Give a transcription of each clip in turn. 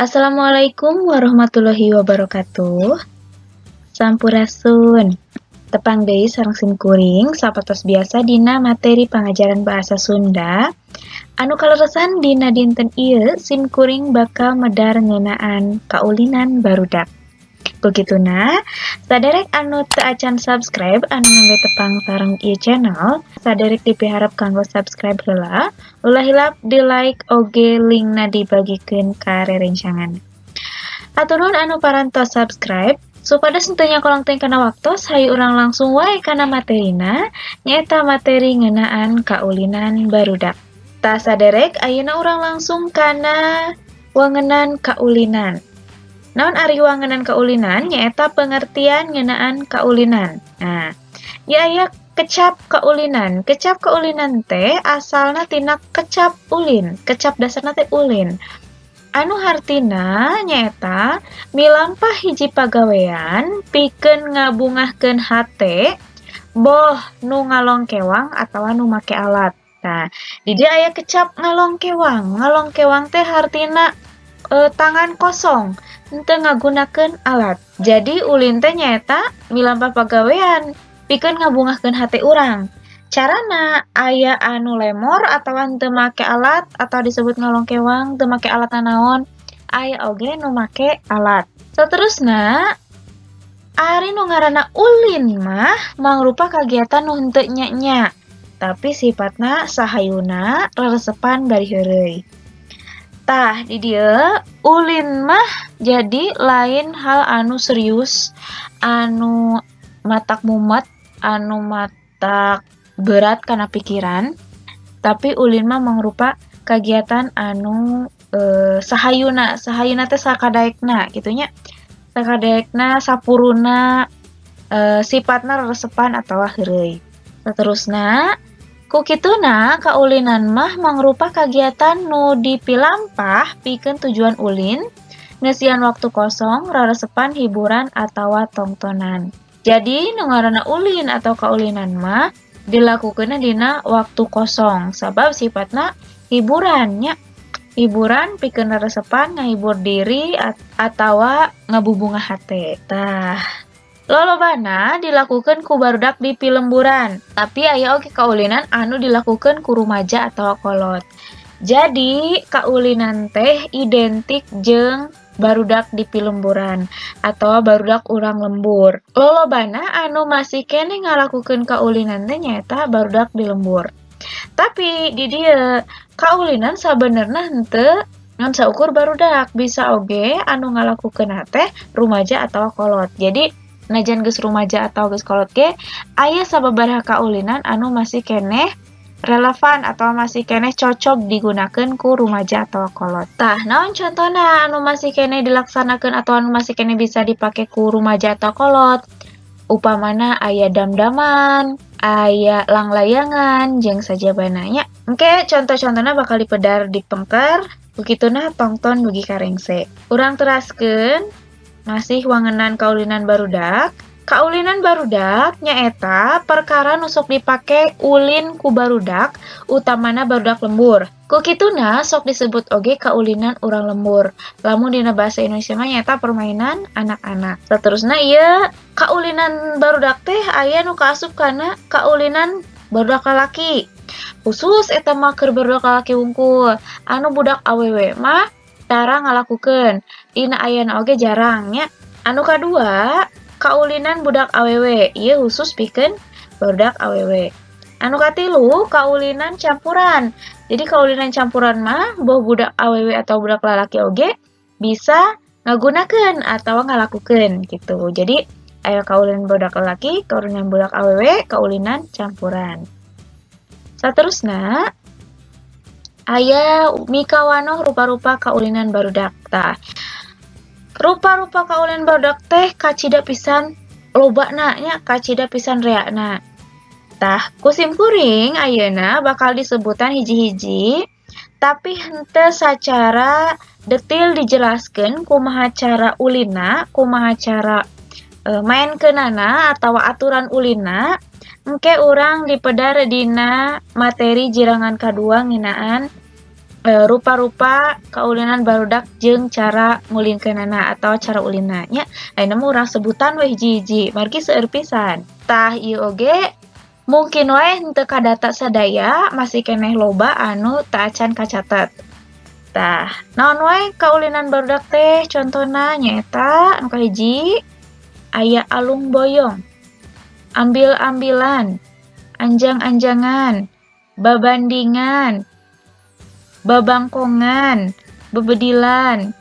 Assalamualaikum warahmatullahi wabarakatuh. Sampurasun. Tepang deui sareng sim kuring sapertos biasa dina materi pangajaran bahasa Sunda. Anu kaleresan dina dinten ieu sim kuring bakal medar ngeunaan kaulinan barudak. Ku kituna, saderek anu teu acan subscribe anu nembe tepang sareng ieu channel, saderek dipiharep kanggo subscribe heula, ulah hilap di like oge linkna dibagikeun ka rerencangan. Hatur nuhun anu parantos subscribe. Supados henteu nyakolong teuing kana waktos, hayu urang langsung wae kana materina, nyaeta materi ngeunaan kaulinan barudak. Tah, saderek, ayeuna urang langsung kana wangenan kaulinan. Naon ari wangenan kaulinan? Nyaeta pengertian ngeunaan kaulinan. Nah, ieu aya kecap kaulinan. Kecap kaulinan teh asalna tina kecap ulin. Kecap dasarna teh ulin. Anu hartina nyaeta milampah hiji pagawean pikeun ngabungahkeun hate, boh nu ngalongkewang atawa nu make alat. Nah, di dieu aya kecap ngalongkewang. Ngalongkewang teh hartina tangan kosong, henteu ngagunakeun alat. Jadi ulin teh nyaeta milampah pagawean pikeun ngabungahkeun hate urang. Carana aya anu lemor atawa henteu make alat atau disebut ngalongkewang teu make alat nanaon, aya oge nu make alat. Saterusna, ari nu ngaranna ulin mah mangrupa kagiatan nu henteu nya-nya, tapi sifatna sahayuna, reresepan bari heureuy. Tah, di dieu ulin mah jadi lain hal anu serius, anu matak mumet, anu matak berat kana pikiran, tapi ulin mah mangrupa kagiatan anu sahayuna. Sahayuna teh sakadaekna kitu nya, sakadaekna, sapuruna, sifatna reresepan atawa heureuy. Saterusna, ku kituna kaulinan mah mangrupa kagiatan nu dipilampah pikeun tujuan ulin, ngeusian waktu kosong, raresepan, hiburan atawa tongtonan. Jadi nu ngaranna ulin atau kaulinan mah dilakukeunna dina waktu kosong sabab sifatna hiburan nya, hiburan pikeun reresepan, ngahibur diri atawa ngabubungah hate. Tah, lolobana dilakukeun ku barudak di pilemburan, tapi aya oge kaulinan anu dilakukeun ku rumaja atawa kolot. Jadi kaulinan teh identik jeung barudak di pilemburan atawa barudak urang lembur. Lolobana anu masih keneh ngalakukeun kaulinan teh nyaeta barudak di lembur. Tapi di dieu kaulinan sabenerna henteu ngan saukur barudak, bisa oge anu ngalakukeunna teh rumaja atawa kolot. Jadi najan geus rumaja atawa geus kolot ge aya sababaraha kaulinan anu masih keneh relevan atau masih keneh cocok digunakeun ku rumaja atawa kolot. Tah, naon contona anu masih keneh dilaksanakeun atau anu masih keneh bisa dipake ku rumaja atau kolot? Upamana aya dam-daman, aya langlayangan, jeung sajabana nya. Engke conto-contona bakal dipedar di pengker, ku kituna tongton dugi ka rengse. Urang teraskeun masih wangenan kaulinan barudak. Kaulinan barudak nyaeta perkara nu sok dipake ulin ku barudak, utamana barudak lembur. Ku kituna sok disebut oge kaulinan urang lembur. Lamun dina bahasa Indonesia mah nyaeta permainan anak-anak. Saterusna, ieu kaulinan barudak teh aya nu kaasup kana kaulinan barudak lalaki. Khusus eta mah keur barudak lalaki wungkul. Anu budak awewe mah tara ngalakukeun. Dina ayana oge jarang nya. Anu kadua, kaulinan budak awewe, ieu khusus pikeun barudak awewe. Anu katilu, kaulinan campuran. Jadi kaulinan campuran mah boh budak awewe atau budak lalaki oge bisa ngagunakeun atawa ngalakukeun gitu. Jadi aya kaulinan budak lalaki, kaulinan budak awewe, kaulinan campuran. Saterusna aya mikawanoh rupa-rupa kaulinan barudak. Tah, rupa-rupa kaulinan barudak teh kacida pisan lobana nya, kacida pisan reana. Tah, ku sim kuring ayeuna bakal disebutan hiji-hiji, tapi henteu sacara detil dijelaskeun kumaha cara ulinna, kumaha cara maenkeunana atawa aturan ulinna. Engke urang dipedar dina materi jirangan kadua ngeunaan Rupa-rupa kaulinan barudak jeung cara ngulinkeunana atau cara ulinna nya. Ayeuna mah urang sebutan we hiji-hiji margi seueur pisan. Tah, ieu oge mungkin wae henteu kadata sadaya, masih keneh loba anu teu acan kacatet. Tah, naon wae kaulinan barudak teh? Contona nyaeta anu kahiji aya alung boyong, ambil-ambilan, anjang-anjangan, babandingan, babangkongan, bebedilan,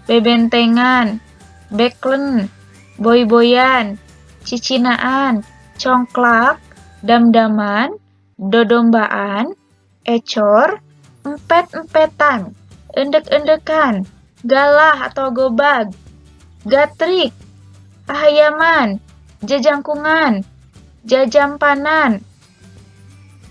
bebentengan, beklen, boy-boyan, cicinaan, congklak, damdaman, dodombaan, ecor, empet-empetan, endek-endekan, galah atau gobag, gatrik, hahayaman, jajangkungan, jajampanan,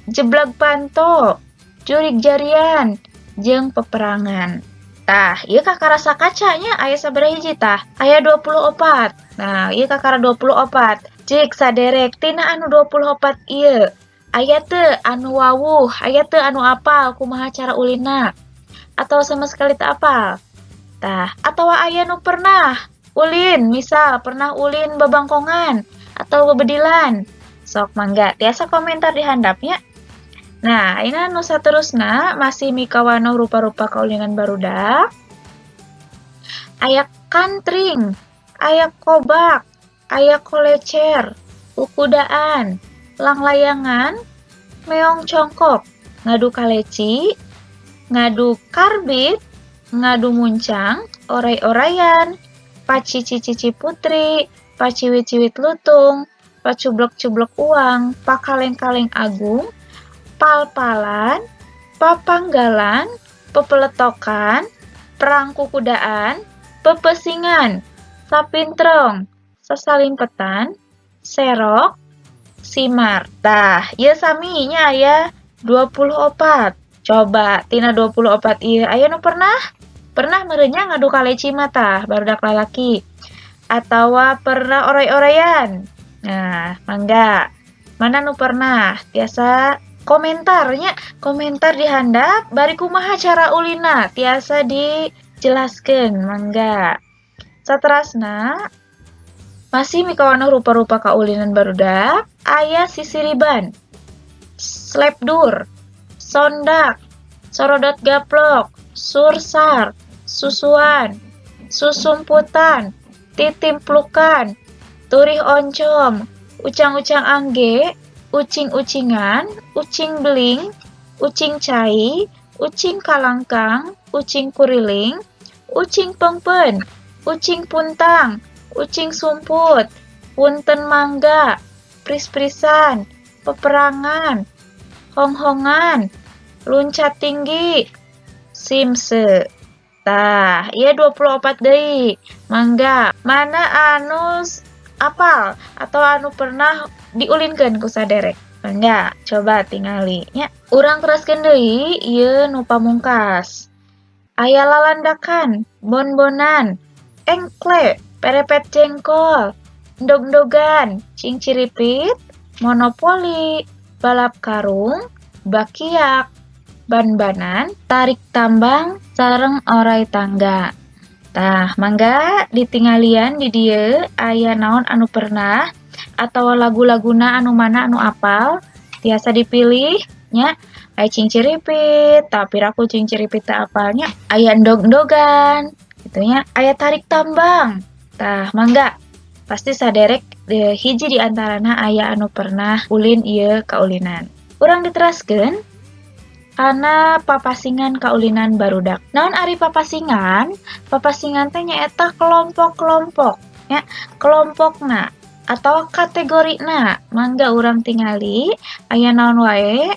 jeblag panto, jurig jarian, jeung peperangan. Tah, ieu kakara sakaca nya, aya sabaraha hiji tah? Aya 24. Nah, ieu kakara 24. Cik saderek, tina anu 24 ieu aya teu anu wawuh, aya teu anu apal kumaha cara ulinna atau sama sekali teu apal? Tah, atawa aya nu pernah ulin, misal pernah ulin babangkongan atau bebedilan. Sok mangga tiasa komentar di handap nya. Nah, ini nu saterusna masih mikawanoh rupa-rupa kaulinan barudak. Aya kantring, aya kobak, aya kolecer, kukudaan, langlayangan, meong congkok, ngadu kaleci, ngadu karbit, ngadu muncang, oray-orayan, pacici-cici putri, paciwit-ciwit lutung, pacublek-cublek uang, pakaleng-kaleng agung, pal-palan, papanggalan, pepeletokan, perang kukudaan, pepesingan, sapintrong, sasalimpetan, serok, simar. Tah, ieu sami nya aya 24. Coba tina 24 ieu aya nu pernah? Pernah meureun nya ngadu kaleci mah tah barudak lalaki. Atawa pernah oray-orayan? Nah, mangga. Mana nu pernah? Tiasa komentar nya, komentar di handap bari kumaha cara ulinna tiasa dijelaskeun, mangga. Saterasna masih mikawanoh rupa-rupa kaulinan barudak, aya sisiriban, slepdur, sondak, sorodot gaplok, sursar, susuan, susumputan, titimplukan, turih oncom, ucang-ucang angge, ucing-ucingan, ucing beling, ucing cai, ucing kalangkang, ucing kuriling, ucing pengpen, ucing puntang, ucing sumput, punten mangga, pris-prisan, peperangan, honghongan, luncat tinggi, simse. Tah, ieu 24 deui. Mangga, mana anu apal atau anu pernah diulinkeun ku saderek? Mangga, coba tingali nya. Urang teraskeun deui ieu nu pamungkas. Aya lalandakan, bonbonan, engkle, perepet jengkol, endog-endogan, cingciripit, monopoli, balap karung, bakiak, ban-banan, tarik tambang, sareng oray tangga. Tah, mangga ditinggalian di dieu aya naon anu pernah atau lagu-laguna anu mana anu apal tiasa dipilih nya. Aya cingciripit, tapi aku cingciripit teu apal nya. Aya endog-endogan gitu nya, aya tarik tambang. Tah, mangga, pasti saderek hiji di antarana aya anu pernah ulin ieu kaulinan. Urang diteraskeun kana papasingan kaulinan barudak. Naon ari papasingan? Papasingan teh nyaeta kelompok-kelompok nya, kelompokna atau kategorina. Mangga urang tingali aya naon wae.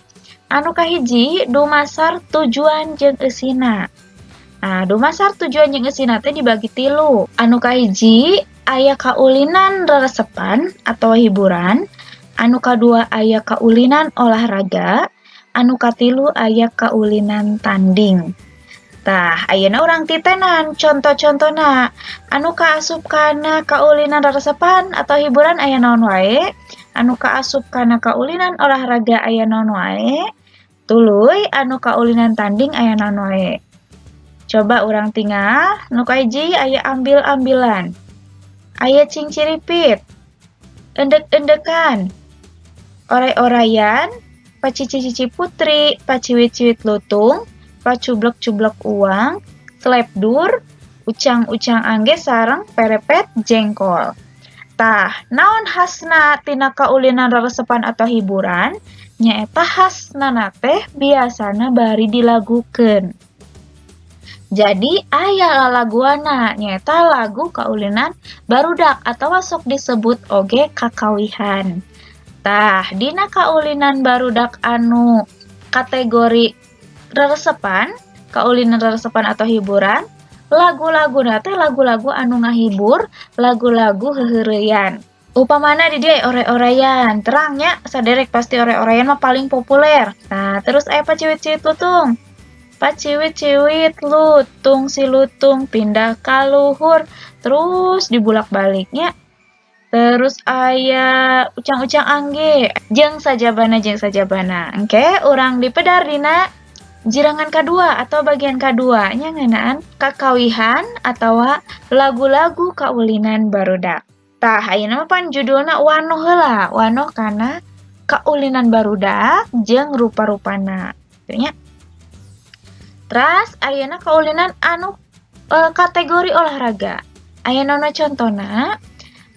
Anu kahiji dumasar tujuan jeung eusina. Nah, dumasar tujuan jeung eusina teh dibagi tilu. Anu kahiji aya kaulinan reresepan atau hiburan, anu kadua aya kaulinan olahraga, anu katilu aya kaulinan tanding. Tah, ayeuna urang titenan conto-contona. Anu kaasup kana kaulinan reresepan atau hiburan aya naon wae, anu kaasup kana kaulinan olahraga aya naon wae, Tuluy anu kaulinan tanding aya naon wae. Coba urang tingal, nu kahiji aya ambil-ambilan. Aya cingciripit, endek-endekan, oray-orayan, pacici-cici putri, paciwit-ciwit lutung, pacublek-cublek uang, slepdur, ucang-ucang angge sareng perepet jengkol. Tah, naon khasna tina kaulinan reresepan atau hiburan? Nyaeta khasna teh biasana bari dilagukeun. Jadi aya lalaguanna, nyaeta lagu kaulinan barudak atawa sok disebut oge kakawihan. Tah, dina kaulinan barudak anu kategori reresepan, kaulinan reresepan atau hiburan, lagu-laguna teh lagu-lagu anu ngahibur, lagu-lagu heuheureyan. Upamana di dieu oray-orayan, terang nya saderek pasti oray-orayan mah paling populer. Nah, terus aya paciwit-ciwit lutung. Paciwit-ciwit lutung si lutung pindah ka luhur, terus dibulak-balik nya. Terus aya ucang-ucang angge jeung sajabana jeung sajabana. Engke urang dipedar dina jirangan kadua atau bagian kadua nya ngeunaan kakawihan atawa lagu-lagu kaulinan barudak. Tah, ayeuna mah pan judulna wanoh heula, wanoh kana kaulinan barudak jeung rupa-rupana. Kitu nya. Teras ayeuna kaulinan anu kategori olahraga. Aya naon contona?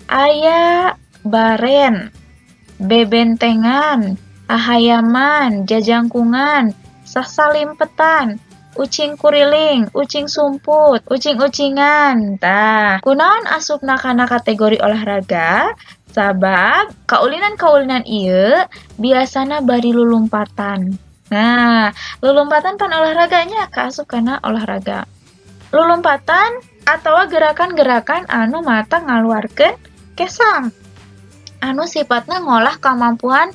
Aya baren, bebentengan, hahayaman, jajangkungan, sasalimpetan, ucing kuriling, ucing sumput, ucing-ucingan. Tah, kunaon asupna kana kategori olahraga? Sabab kaulinan-kaulinan ieu biasana bari lulumpatan. Nah, lulumpatan pan olahraganya kaasup kana olahraga. Lulumpatan atawa gerakan-gerakan anu matak ngaluarkeun kesang. Anu sifatna ngolah kamampuan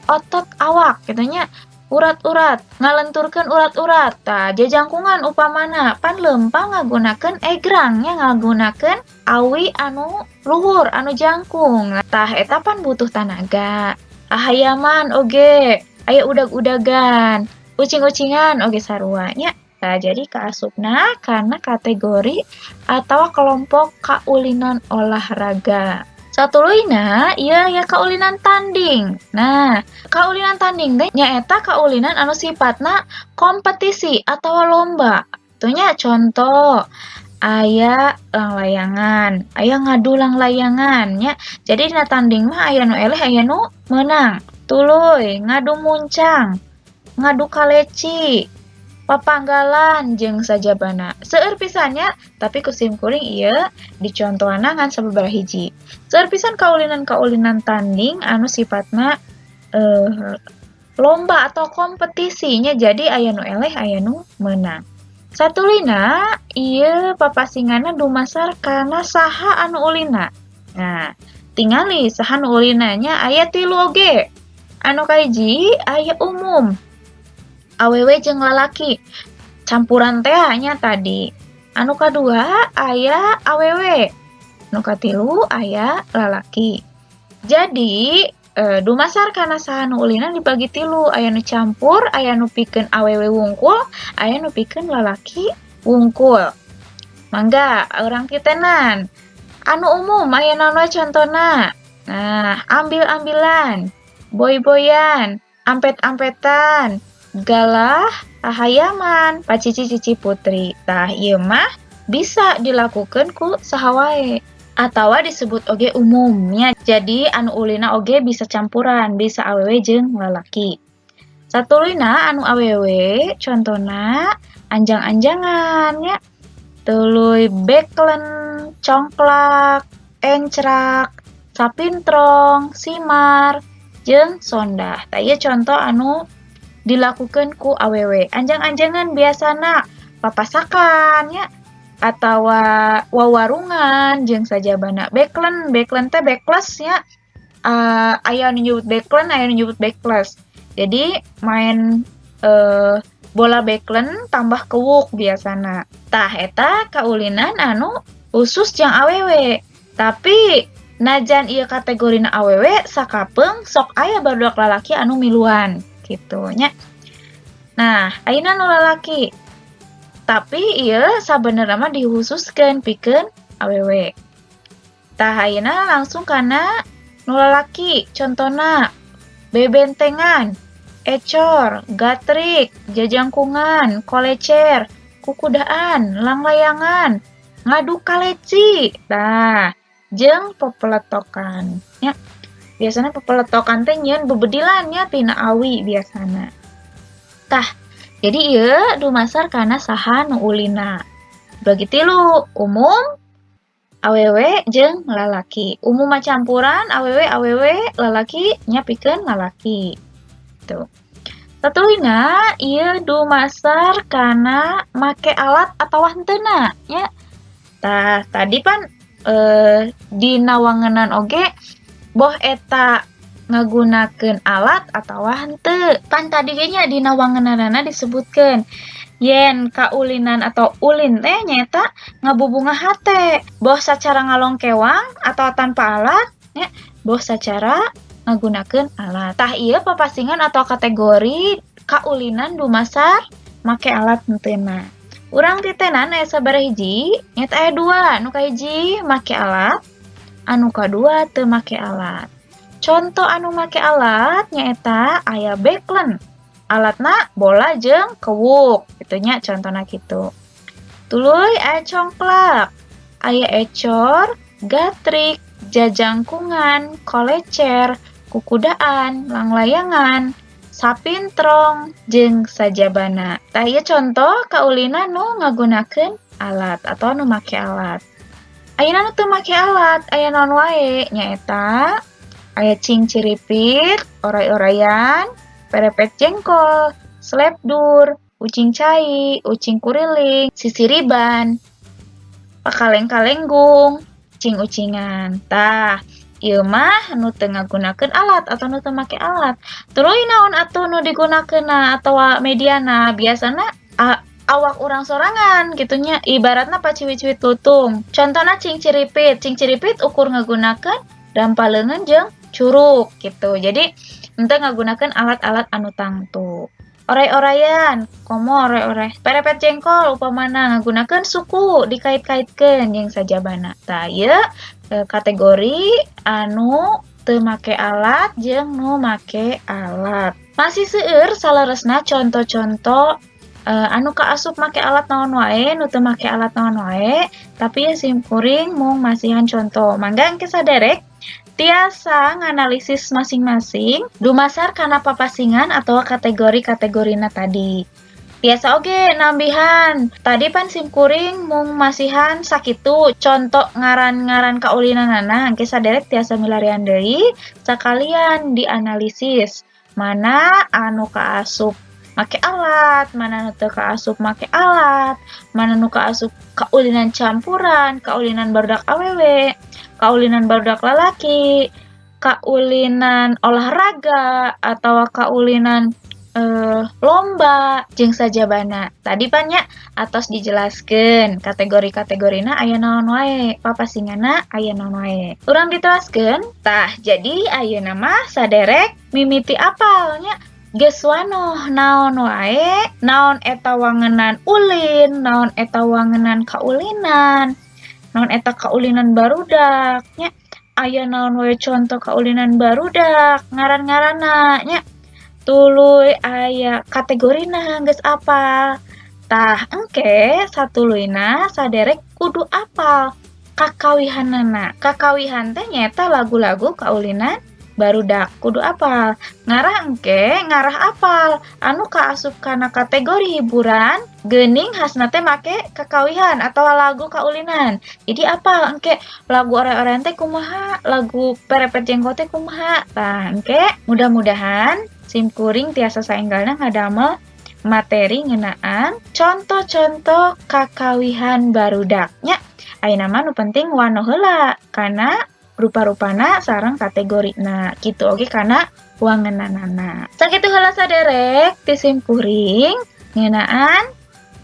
otot awak kitu nya, urat-urat, ngalenturkeun urat-urat. Tah, jajangkungan upamana pan leumpang ngagunakeun egrang nya, ngagunakeun awi anu luhur, anu jangkung. Tah, eta pan butuh tanaga. Hahayaman oge, aya udag-udagan, ucing-ucingan oge sarua nya. Tah, jadi kaasupna kana kategori atawa kelompok kaulinan olahraga. Satuluyna ieu aya kaulinan tanding. Nah, kaulinan tanding teh nyaeta kaulinan anu sifatna kompetisi atawa lomba. Tuh nya contoh aya langlayangan, aya ngadu langlayangan nya. Jadi dina tanding mah aya nu eleh aya nu meunang. Tuluy ngadu muncang, ngadu kaleci, papanggalan jeung sajabana. Seueur pisan nya, tapi ku sim kuring ieu dicontohanna ngan sababaraha hiji. Seueur pisan kaulinan-kaulinan tanding anu sifatna lomba atau kompetisi nya, jadi aya nu eleh aya nu meunang. Satuluyna ieu papasinganna dumasar kana saha anu ulina. Nah, tingali saha nu ulina nya, aya tilu oge. Anu kahiji aya umum, awewe jeung lalaki, campuran teh nya tadi. Anu kadua aya awewe, nu katilu aya lalaki. Jadi dumasar kana saha nu ulina dibagi tilu, aya nu campur, aya nu pikeun awewe wungkul, aya nu pikeun lalaki wungkul. Mangga urang titenan. Anu umum aya naon wae contona? Nah, ambil-ambilan, boy-boyan, ampet-ampetan, galah, hahayaman, pacici-cici putri. Tah, ieu mah bisa dilakukeun ku saha wae atawa disebut oge umumnya. Jadi anu ulina oge bisa campuran, bisa awewe jeung lalaki. Satuluyna anu awewe contona anjang-anjangan nya, tuluy beklen, congklak, encrak, sapintrong, simar, jeung sondah. Tah, ieu conto anu dilakukeun ku awewe. Anjang-anjangan biasana papasakan nya atawa wawarungan jeung sajabana. Beklen, beklen teh bekles nya. Aya anu nyebut beklen, aya anu nyebut bekles. Jadi main bola beklen tambah kewuk biasana. Tah, eta kaulinan anu khusus jang awewe. Tapi najan ieu kategorina awewe, sakapeung sok aya barudak lalaki anu miluan. Kitu nya. Nah, ayeuna nu lalaki. Tapi ieu sabenerna mah dihususkeun pikeun awewe. Tah, ayeuna langsung kana nu lalaki. Contona bebentengan, ecor, gatrik, jajangkungan, kolecer, kukudaan, langlayangan, ngadu kaleci. Tah, jeung pepeletokan nya. Biasana pepeletokan teh nyieun bebedilan nya, tina awi biasana. Tah, jadi ieu dumasar kana saha nu ulinna. Bagi tilu, umum, awewe jeung lalaki. Umum mah campuran awewe awewe lalaki nya, pikeun lalaki. Tuh. Satuluyna ieu dumasar kana make alat atawa henteuna nya. Tah, tadi pan dina wangenan oge boh eta ngagunakeun alat atawa henteu. Pan tadi ge nya dina wangenanana disebutkeun yen kaulinan atau ulin teh nyaeta ngabubungah hate, boh sacara ngalongkewang atau tanpa alat nya, boh sacara ngagunakeun alat. Tah, ieu papasingan atau kategori kaulinan dumasar make alat henteuna. Urang titenan aya sabaraha hiji, nyaeta aya dua. Nu kahiji make alat, anu kadua teu make alat. Conto anu make alat nyaeta aya beklen. Alatna bola jeung kewuk kitu nya, contona kitu. Tuluy aya congklak, aya ecor, gatrik, jajangkungan, kolecer, kukudaan, langlayangan, sapintrong, jeung sajabana. Tah, ieu conto kaulinan nu ngagunakeun alat atau nu make alat. Ayeuna nu teu make alat aya naon wae? Nyaeta aya cingciripit, oray-orayan, perepet jengkol, slepdur, ucing cai, ucing kuriling, sisiriban, pakaleng-kalenggung, ucing-ucingan. Tah, ieu mah nu teu ngagunakeun alat atau nu teu make alat. Tuluy naon atuh nu digunakeunna atawa mediana? Biasana awak urang sorangan kitu nya, ibaratna paciwit-ciwit lutung. Contona cingciripit, cingciripit ukur ngagunakeun dampa leungeun jeung curuk gitu. Jadi henteu ngagunakeun alat-alat anu tangtu. Oray-orayan, komo oray-oray. Perepet jengkol upamana ngagunakeun suku dikait-kaitkeun jeung sajabana. Tah, ieu kategori anu teu make alat jeung nu make alat. Masih seueur saleresna conto-conto anu kaasup make alat naon wae, nu teu make alat naon wae, tapi sim kuring mung masihan conto. Mangga engke saderek tiasa nganalisis masing-masing dumasar kana papasingan atau kategori-kategorina tadi. Tiasa oge nambihan. Tadi pan sim kuring mung masihan sakitu contoh ngaran-ngaran kaulinanana, engke saderek tiasa milarian deui sakalian dianalisis mana anu kaasup make alat, mana nu teu kaasup make alat, mana nu kaasup kaulinan campuran, kaulinan barudak awewe, kaulinan barudak lalaki, kaulinan olahraga atau kaulinan lomba jeung sajabana. Tadi pan nya atos dijelaskeun kategori-kategorina aya naon wae, papasinganna aya naon wae. Urang diteraskeun. Tah, jadi ayeuna mah saderek mimiti apal nya, geus wanoh naon wae, naon eta wangenan ulin, naon eta wangenan kaulinan, naon eta kaulinan barudak nya, aya naon wae contoh kaulinan barudak, ngaran-ngaranna nya. Tuluy aya kategorina geus apal. Tah, engke satuluyna saderek kudu apal kakawihanana. Kakawihan teh nyaeta lagu-lagu kaulinan barudak, kudu apal. Ngarah engke ngarah apal anu kaasup kana kategori hiburan geuning khasna teh make kakawihan atau lagu kaulinan. Jadi apal engke lagu oray-orayan teh kumaha, lagu perepet jengkol teh kumaha. Tah, engke mudah-mudahan sim kuring tiasa saenggalna ngadamel materi ngeunaan contoh-contoh kakawihan barudak nya. Ayeuna mah nu penting wanoh heula kana rupa-rupana sareng kategorina, kitu oge kana wangenanana. Sakitu heula saderek ti sim kuring ngeunaan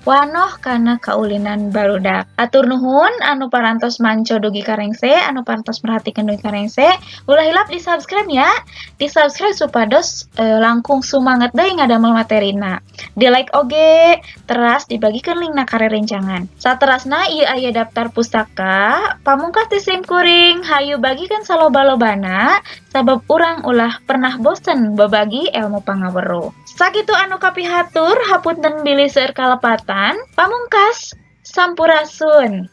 Wanoh kana kaulinan barudak. Hatur nuhun anu parantos manco dugi ka rengse, anu parantos merhatikeun dugi ka rengse. Ulah hilap di subscribe ya. Di subscribe supados langkung sumanget deui ngadamel materina. Di like oge, teras dibagikan linkna ka rerencangan. Saterasna ieu aya daftar pustaka. Pamungkas ti sim kuring, hayu bagikan saloba-lobana sabab urang ulah pernah bosen berbagi ilmu pangaweruh. Sakitu anu kapihatur, hapunten bilih seueur kalepatan. Pamungkas, sampurasun.